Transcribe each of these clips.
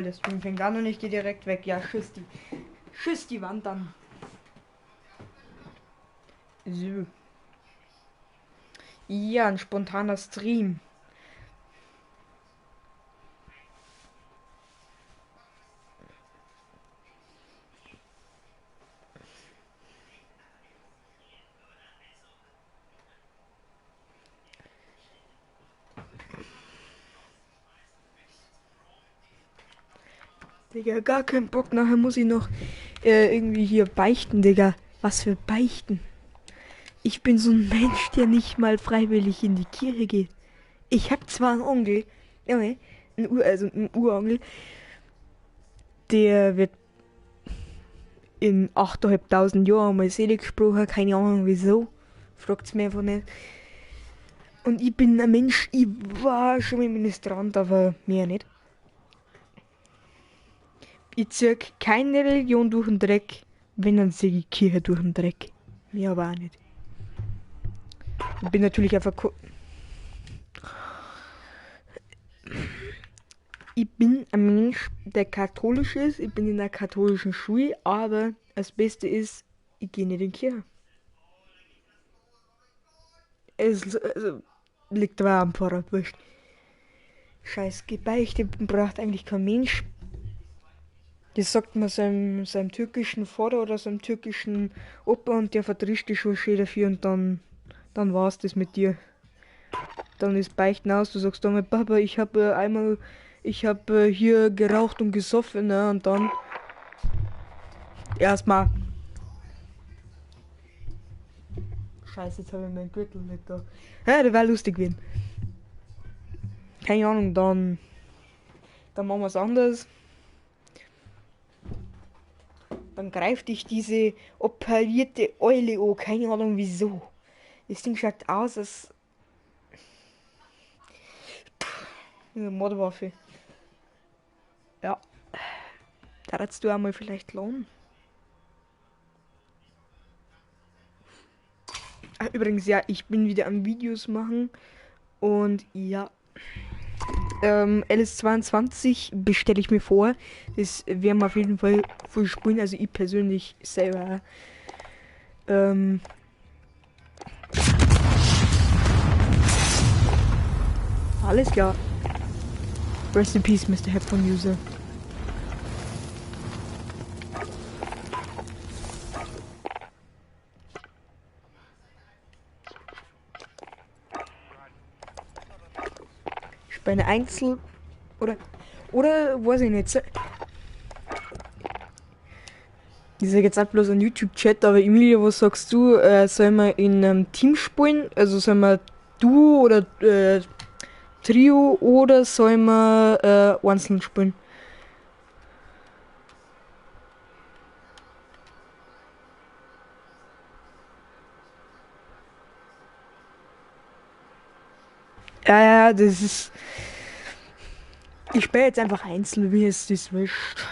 Der Stream fängt an und ich gehe direkt weg. Ja, tschüss die Wand dann. So. Ja, ein spontaner Stream. Digga, gar keinen Bock. Nachher muss ich noch irgendwie hier beichten, Digga. Was für Beichten? Ich bin so ein Mensch, der nicht mal freiwillig in die Kirche geht. Ich hab zwar einen Onkel, Junge, also einen Uronkel, der wird in 8.500 Jahren mal selig gesprochen, keine Ahnung wieso. Fragt's mir einfach nicht. Und ich bin ein Mensch, ich war schon mal Ministrant, aber mehr nicht. Ich zieh keine Religion durch den Dreck, wenn dann zieh ich Kirche durch den Dreck. Mehr aber auch nicht. Ich bin natürlich einfach Ich bin ein Mensch, der katholisch ist. Ich bin in einer katholischen Schule, aber das Beste ist, ich gehe nicht in die Kirche. Es liegt aber am Pfarrer, wurscht. Scheiß Gebeichte braucht eigentlich kein Mensch. Das sagt man seinem türkischen Vater oder seinem türkischen Opa und der verdrischt dich schon schön dafür und dann war's das mit dir. Dann ist Beichten aus, du sagst dann, Papa, ich hab einmal, ich hab hier geraucht und gesoffen, ne? Und dann erstmal. Scheiße, jetzt hab ich meinen Gürtel nicht da. Ja, der war lustig gewesen. Keine Ahnung, dann machen wir's anders. Dann greift dich diese operierte Eule an, keine Ahnung wieso. Das Ding schaut aus, als eine Mordwaffe. Ja. Da hättest du auch mal vielleicht lohnen. Ach, übrigens, ja, ich bin wieder am Videos machen. Und ja. LS22 bestelle ich mir vor. Das werden wir auf jeden Fall voll spielen. Also ich persönlich selber. Alles klar. Rest in peace, Mister Headphone User. Bei einer Einzel- oder weiß ich nicht. Ich sag jetzt auch bloß ein YouTube-Chat, aber Emilia, was sagst du? Sollen wir in einem Team spielen? Also sollen wir Duo oder Trio oder sollen wir einzeln spielen? Ja, ja, das ist... Ich spiele jetzt einfach einzeln, wie es das wischt.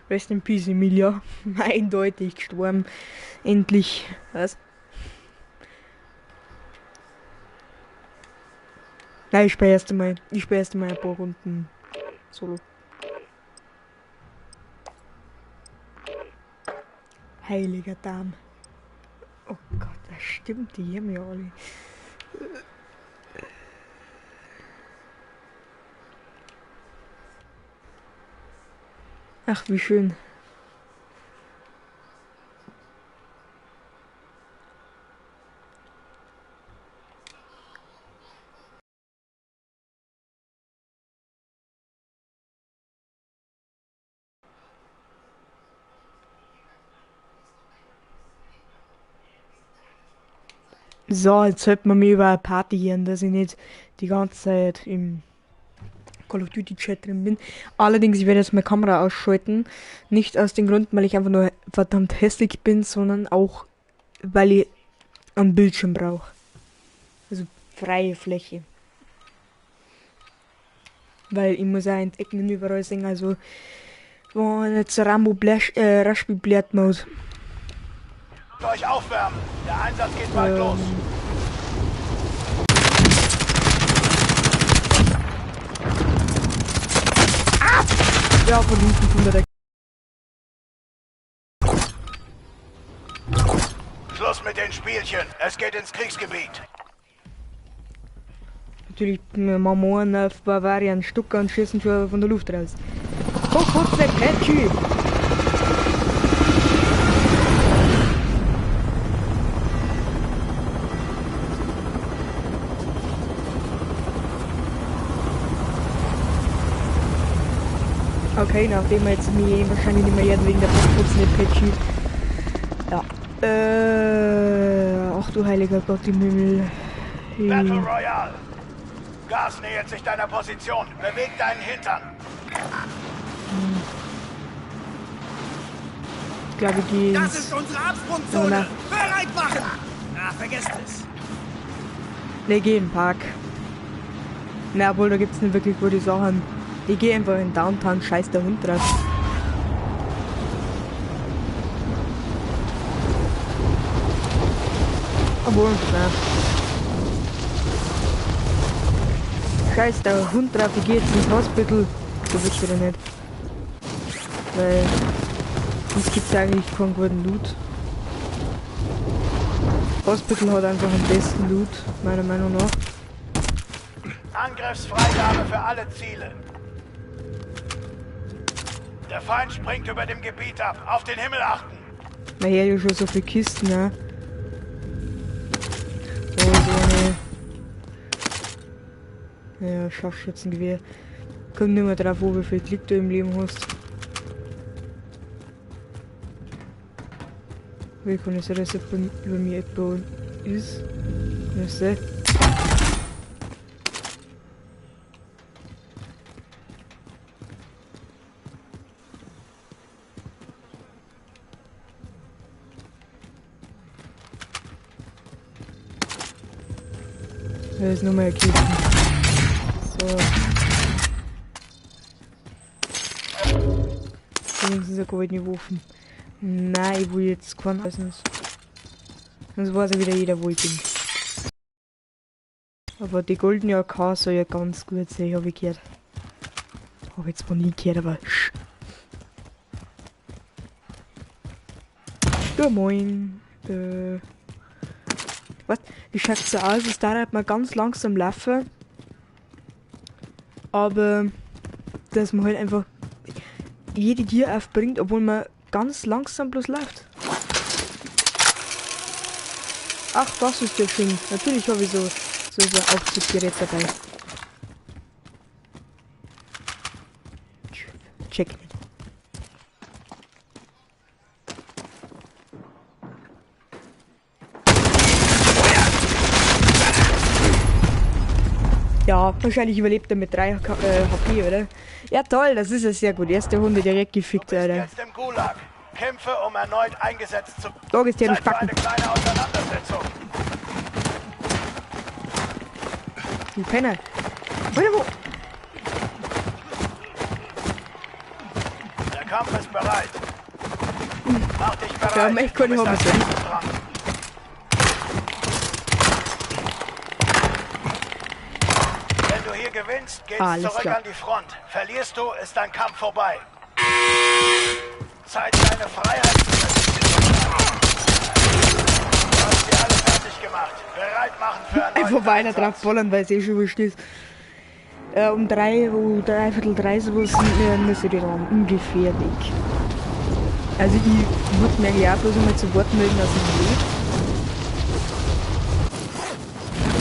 Rest in Peace, Emilia. Eindeutig gestorben. Endlich. Was? Nein, ich spiele erst einmal. Ich spiele erst einmal ein paar Runden Solo. Heiliger Darm. Oh Gott, das stimmt, die haben ja alle. Ach, wie schön. So, jetzt sollte man mir über eine Party hören, dass ich nicht die ganze Zeit im Call of Duty Chat drin bin. Allerdings, ich werde jetzt meine Kamera ausschalten. Nicht aus dem Grund, weil ich einfach nur verdammt hässlich bin, sondern auch, weil ich einen Bildschirm brauche. Also freie Fläche. Weil ich muss auch in den Ecken überall sehen, also wenn jetzt Rambo Rashbi blärt muss. Euch aufwärmen. Der Einsatz geht bald los. Ja, von hinten kommt der. Schluss mit den Spielchen. Es geht ins Kriegsgebiet. Natürlich, machen wir einen auf Bavarian Stucker und schießen schon von der Luft raus. Hochkotze Patchy! Okay, nachdem wir jetzt mich wahrscheinlich nicht mehr hören wegen der Hochkotze Patchy. Ja. Ach du heiliger Gott im Himmel. Battle Royale. Gas nähert sich deiner Position. Beweg deinen Hintern. Ich glaube, ich gehe Das ist unsere Absprungzone. Bereit machen! Ah, vergesst es. Ne, geh in den Park. Na, obwohl, da gibt's nicht wirklich gute Sachen. Ich gehe einfach in Downtown, scheiß der Hund drauf. Obwohl, na. Scheiß der Hund drauf, ich geh jetzt ins Hospital. So wird's wieder nicht. Weil es gibt eigentlich keinen guten Loot. Hospital hat einfach am besten Loot, meiner Meinung nach. Angriffsfreigabe für alle Ziele. Der Feind springt über dem Gebiet ab. Auf den Himmel achten. Man hört ja schon so viele Kisten, ne? Oh, so eine. Ja, Scharfschützengewehr. Kommt nicht mehr drauf, wo wie viel Glück du im Leben hast. Wie kann ich sagen, dass das über mir etwa ist? Kann ich sehen? Da ist nochmal eine Kiste. So. Wenigstens eine goldene Waffen. Nein, ich will jetzt keinen Eisens. Sonst weiß ja wieder jeder, wo ich bin. Aber die goldene AK soll ja ganz gut sein, habe ich gehört. Habe ich zwar nie gehört, aber. Ja, moin. Was? Die schaut so aus, als darf man ganz langsam laufen. Aber dass man halt einfach jede Tier aufbringt, obwohl man ganz langsam bloß läuft. Ach, das ist ja schön. Natürlich habe ich so ein Aufzuggerät dabei. Check nicht. Ja, wahrscheinlich überlebt er mit 3 HP, oder? Ja toll, das ist ja sehr gut. Erste Runde direkt gefickt, Alter. Jetzt im Gulag. Kämpfe, um erneut eingesetzt zu. Da ist der Spacken. Eine kleine Auseinandersetzung. Du Penner. Warte, wo? Der Kampf ist bereit. Mach dich bereit. Wir haben echt keine Hobbys. Wenn du hier gewinnst, geht's Alles zurück klar. An die Front. Verlierst du, ist dein Kampf vorbei. Zeit, deine Freiheit zu verdienen. Du hast sie alle fertig gemacht. Bereit machen für einen Einfach weiter drauf ballern, weil es eh schon wurscht ist. Um 3 Uhr, 2:45 sowas, muss ich dann ungefähr weg. Also ich würde mir eigentlich auch bloß einmal zu Wort melden, dass ich lebe.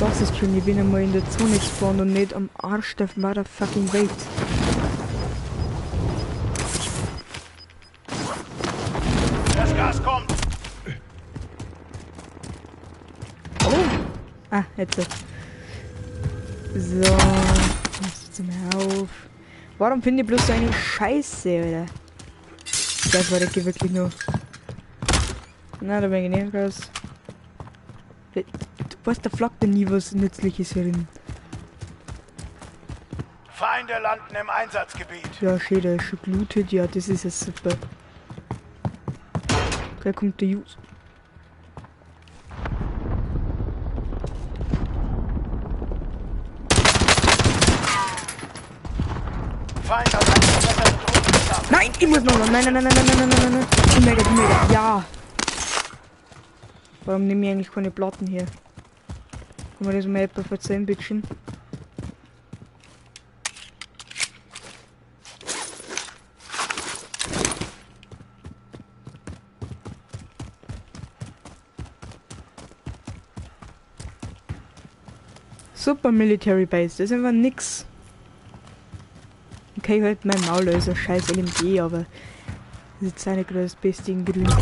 Das ist schön, ich bin einmal in der Zone gespawnt und nicht am Arsch der motherfucking Welt. Das Gas kommt. Oh. Ah, jetzt. So. Jetzt mal auf. Warum finde ich bloß so eine Scheiße, Alter? Das war der wirklich nur. Na, da bin ich nicht raus. Du weißt, da flackt ja nie was Nützliches herin. Feinde landen im Einsatzgebiet. Ja, schön, der ist schon gelootet. Ja, das ist ja super. Da kommt der Jus. Feind hat einen verbesserten Druck. Nein, ich muss noch. Nein, nein, nein, nein, nein, nein, nein, nein, nein. Mega, mega. Ja. Warum nehme ich eigentlich keine Platten hier? Kann man das mal etwa verzeihen, bitteschön? Super Military Base, das ist einfach nix. Okay, halt mein Maul, also scheiß LMG, aber das ist jetzt auch nicht gerade das Beste in Grün.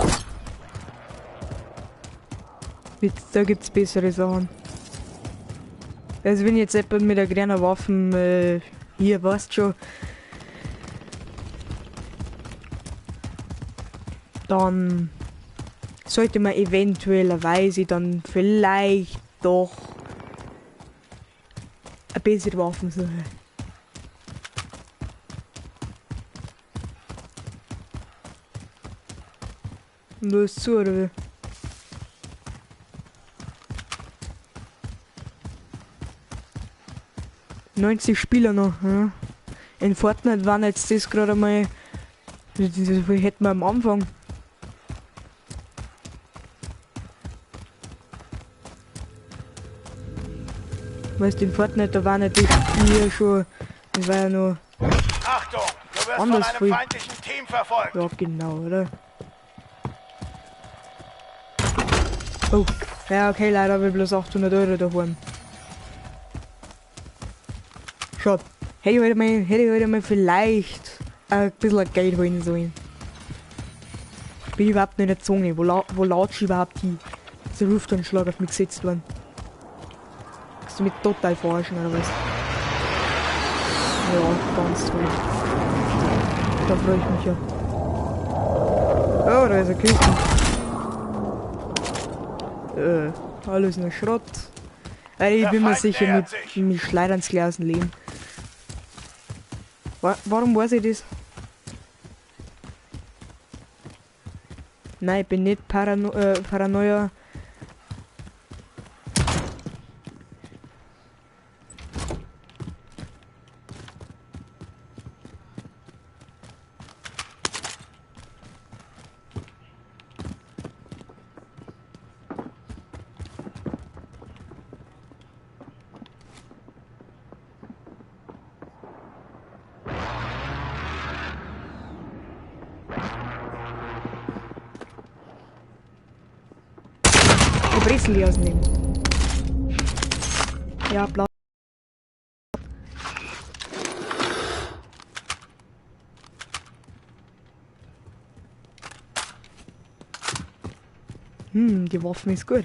Jetzt, da gibt's bessere Sachen. Also wenn jetzt jemand mit der grünen Waffe, hier, weißt schon, dann sollte man eventuellerweise dann vielleicht doch eine bessere Waffe suchen. Und du ist zu, oder wie? 90 Spieler noch, ja. In Fortnite waren jetzt das gerade mal. Das hätten wir am Anfang. Weißt du, in Fortnite, da waren ja die hier schon. Das war ja noch. Achtung, du wirst anders von einem feindlichen Team verfolgt. Ja, genau, oder? Oh, ja, okay, leider habe ich bloß 800 Euro daheim. Schade. Hätte ich heute mal vielleicht ein bisschen Geld holen sollen. Bin ich überhaupt nicht in der Zone. Wo latscht ich überhaupt hin? Ist der Luftanschlag auf mich gesetzt worden. Kannst du mich total verarschen, oder was? Ja, ganz toll. Da freue ich mich ja. Oh, da ist eine Kiste. Alles nur Schrott. Also ich bin mir sicher, mit schleudern sie gleich aus dem Leben. Warum weiß ich das? Nein, ich bin nicht Paranoia. Brezel ausnehmen. Ja, blau. Hm, die Waffe ist gut.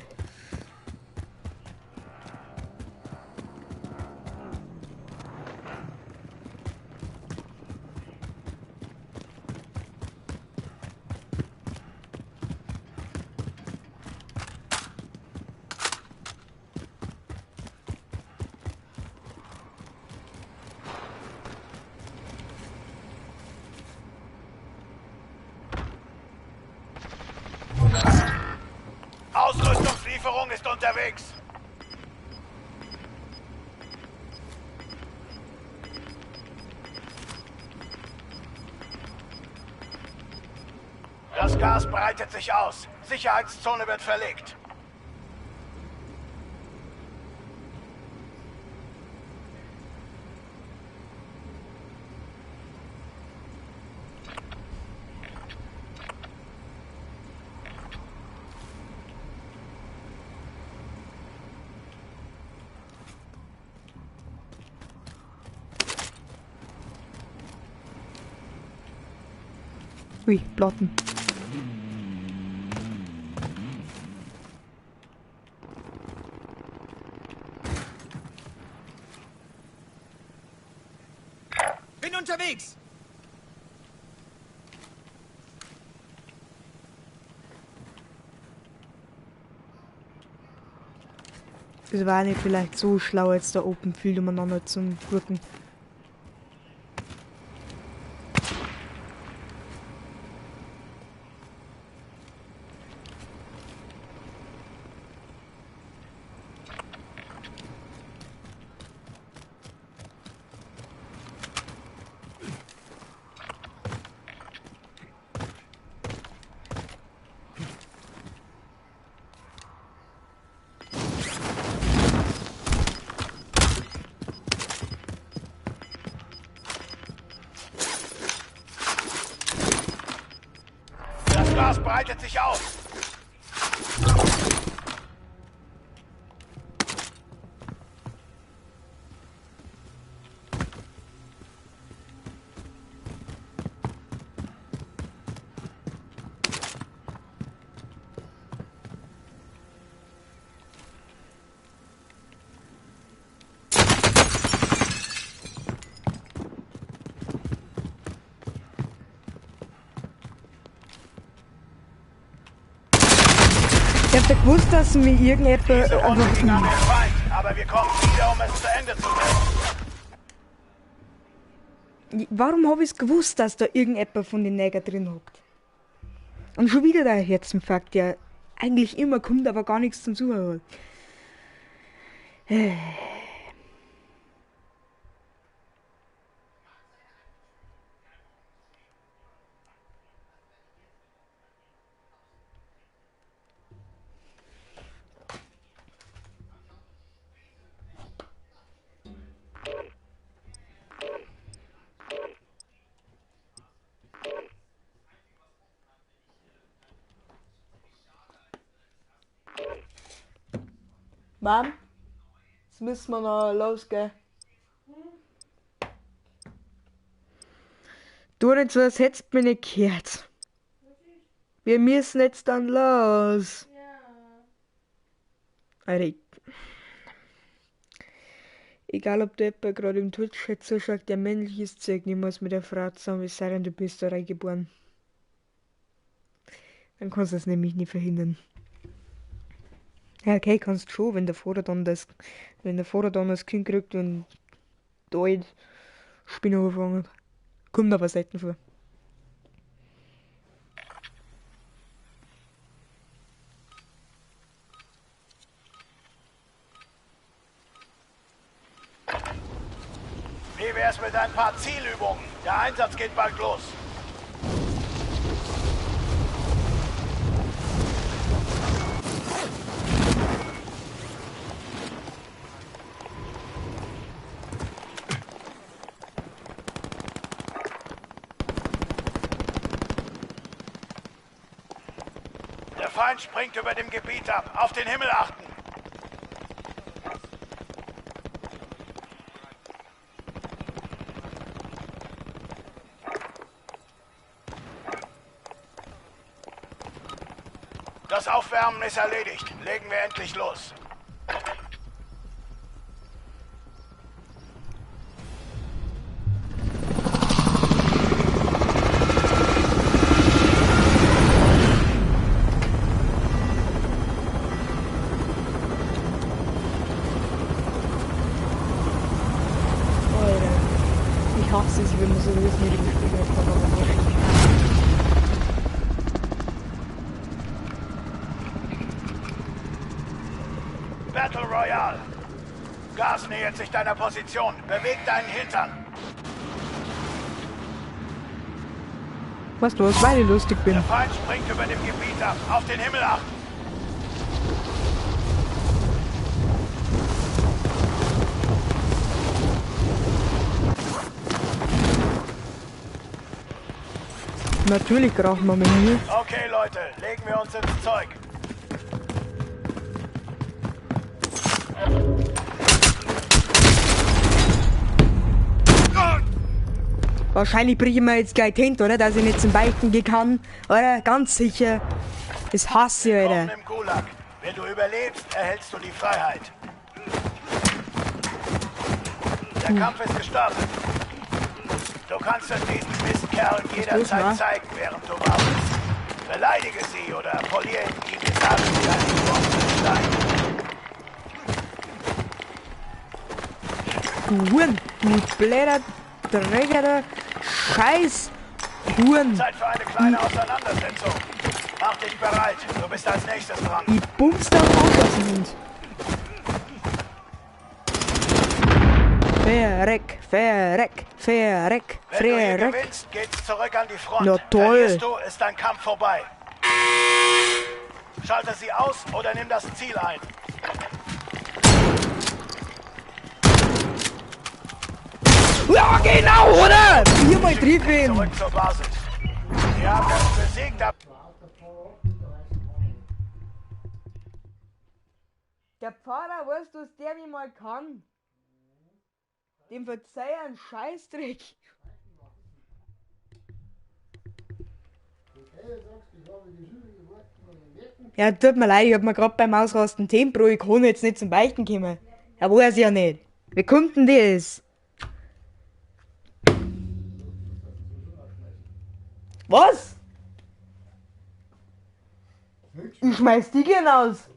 Ausrüstungslieferung ist unterwegs. Das Gas breitet sich aus. Sicherheitszone wird verlegt. Ui, Platten. Bin unterwegs. Es war nicht vielleicht so schlau, jetzt da Open Field umeinander zum Gurken. Das Gas breitet sich aus. Ich hab da gewusst, dass mir irgendetwas Diese Runde ging an den Feind, aber wir kommen wieder, um es zu Ende zu bringen. Warum habe ich es gewusst, dass da irgendetwas von den Neger drin hockt? Und schon wieder der Herzinfarkt, der eigentlich immer kommt, aber gar nichts zum Suchen hat. Mom, jetzt müssen wir noch losgehen. Du nicht so, als hättest du mich nicht gehört. Wir müssen jetzt dann los. Ja. Alter, egal ob der jemand gerade im Twitch-Chat zuschaut, der männliches Zeug niemals mit der Frau zusammen, es sei denn, du bist da reingeboren. Dann kannst du das nämlich nicht verhindern. Ja, okay, kannst schon, wenn der Vater dann das, wenn der Vater dann das Kind kriegt und da halt Spinne anfangen. Kommt aber selten vor. Wie wär's mit ein paar Zielübungen? Der Einsatz geht bald los. Der Feind springt über dem Gebiet ab. Auf den Himmel achten. Das Aufwärmen ist erledigt. Legen wir endlich los. Alter. Ich hasse es, wenn man so das mit dem Spiel hat, aber wurscht. Battle Royale. Gas nähert sich deiner Position. Beweg deinen Hintern. Weißt du was, weil ich lustig bin. Der Feind springt über dem Gebiet ab. Auf den Himmel achten. Natürlich rauchen wir mit mir. Okay, Leute, legen wir uns ins Zeug. Wahrscheinlich brich ich mir jetzt gleich die Hände, oder? Dass ich nicht zum Beichten gehen kann. Oder? Ganz sicher. Das hasse ich, Willkommen Alter. im Gulag. Wenn du überlebst, erhältst du die Freiheit. Der Kampf ist gestartet. Du kannst es diesen Mistkerlen jederzeit los, zeigen, während du wartest. Beleidige sie oder poliere ihnen die Visage mit einem geworfenen Stein. Du Huren, du blöder, dreckiger Scheiß Huren. Zeit für eine kleine Auseinandersetzung. Mach dich bereit. Du bist als nächstes dran. Ich bumst da Arsch aus dem Hund. Verreck, verreck, verreck, Wenn du hier verreck. gewinnst, geht's zurück an die Front. Na toll. Verlierst du, ist dein Kampf vorbei. Schalte sie aus oder nimm das Ziel ein. Ja, genau, oder? Viermal triff ihn. Zurück zur Basis. Sie haben uns besiegt, aber Der Pfarrer, weißt du, was der wie mal kann? Dem verzeih einen Scheißdreck. Ja, tut mir leid, ich hab mir grad beim Ausrasten Tempo, ich kann jetzt nicht zum Beichten kommen. Ja, weiß ich ja nicht. Wie kommt denn das? Was? Ich schmeiß die gern aus.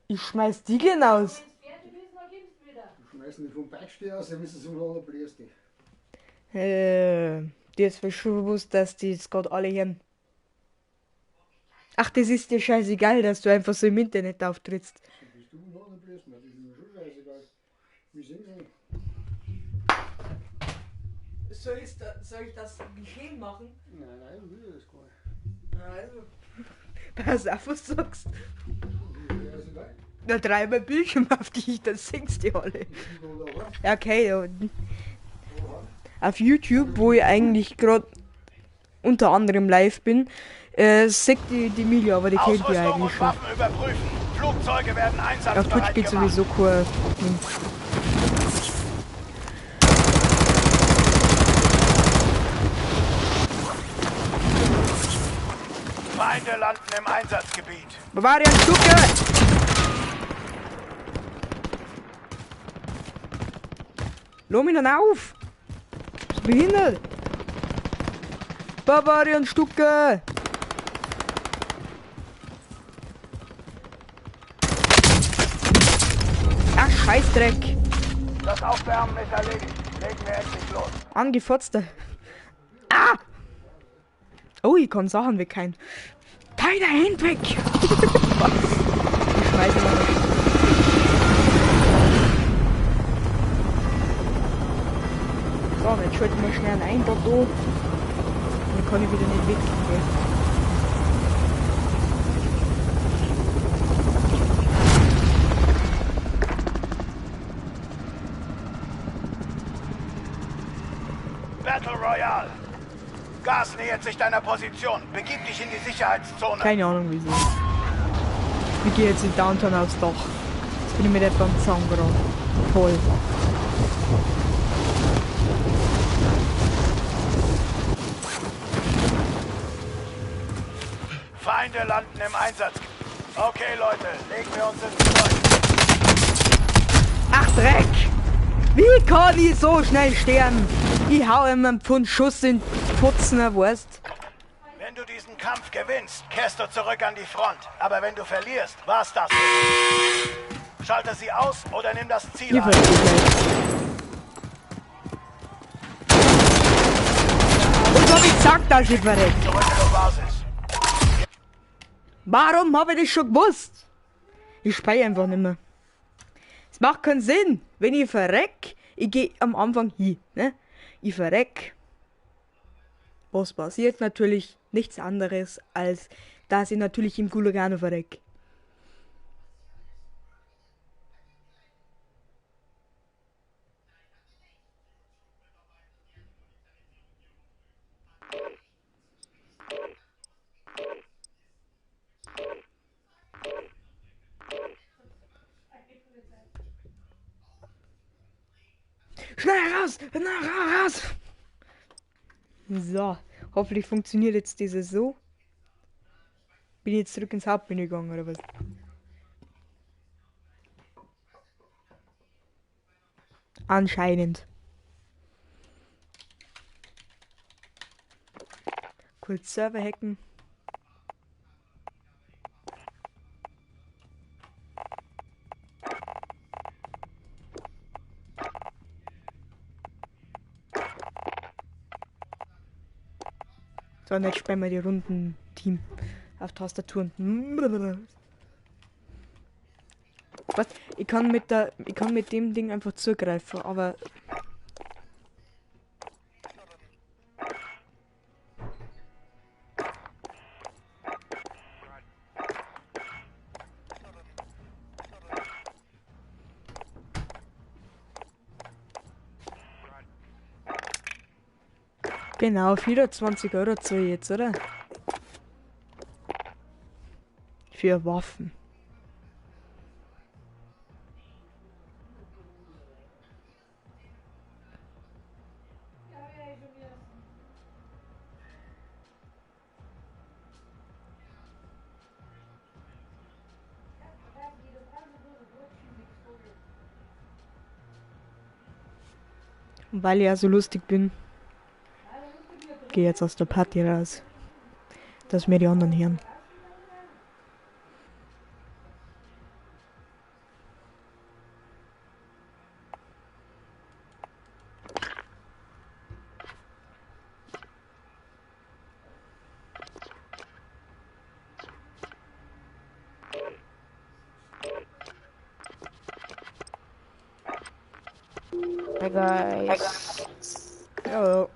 Ich schmeiß die gern aus. Du schmeißen die vom Beichtstuhl aus, dann müssen sie zum anderen bläst dich. Dir ist schon bewusst, dass die jetzt gerade alle hören. Ach, das ist dir scheißegal, dass du einfach so im Internet auftrittst. Bist du im anderen bläst? Das ist mir schon scheißegal. Wie sehen sie? Soll ich das geschehen machen? Nein, nein, ich will das gar nicht. Also, pass auf, was du sagst. Da treiben wir Bildschirm auf dich, das singst du alle. Ja, okay. Ja. Auf YouTube, wo ich eigentlich gerade unter anderem live bin, seht die Emilia, aber die kennt ihr eigentlich schon. Flugzeuge werden auf Twitch geht sowieso kein. Feinde landen im Einsatzgebiet. Bavarian Stucke! Lass mich dann auf! Bist du behindert? Bavarian Stucke! Ach, Scheißdreck! Das Aufwärmen ist erledigt. Legen wir endlich los. Angefotzter. Ah! Oh, ich kann Sachen weghauen. Keine Hand weg! Was? Ich schmeiße mal weg. So, jetzt schalten wir schnell einen Einbau da. Und dann kann ich wieder nicht wechseln, gell? Battle Royale. Gas nähert sich deiner Position. Begib dich in die Sicherheitszone. Keine Ahnung wieso. Wir gehen jetzt in Downtown aufs Dach. Jetzt bin ich mit etwa am Zaun gerade. Toll. Feinde landen im Einsatz. Okay, Leute, legen wir uns ins Zeug. Ach Dreck! Wie kann ich so schnell sterben? Ich hau ihm einen Pfund Schuss in Putzen, weißt. Wenn du diesen Kampf gewinnst, kehrst du zurück an die Front. Aber wenn du verlierst, war's das. Schalte sie aus oder nimm das Ziel an. Und hab ich gesagt, dass ich verreckt. Zurück zur Basis. Warum habe ich das schon gewusst? Ich speichere einfach nicht mehr. Es macht keinen Sinn, wenn ich verreck, ich gehe am Anfang hin, ne? Ich verreck. Was passiert natürlich? Nichts anderes, als dass ich natürlich im Gulag verreck. Schnell raus! Schnell raus! So, hoffentlich funktioniert jetzt dieses so. Bin ich jetzt zurück ins Hauptmenü gegangen oder was? Anscheinend. Kurz Server hacken. So, und jetzt spielen wir die Runden Team auf Tastaturen. Was? Ich kann mit dem Ding einfach zugreifen, aber genau, 24 Euro zahle ich jetzt, oder? Für Waffen. Und weil ich ja so lustig bin, gehe jetzt aus der Party raus, dass mir die anderen hören. Hi guys. Hello.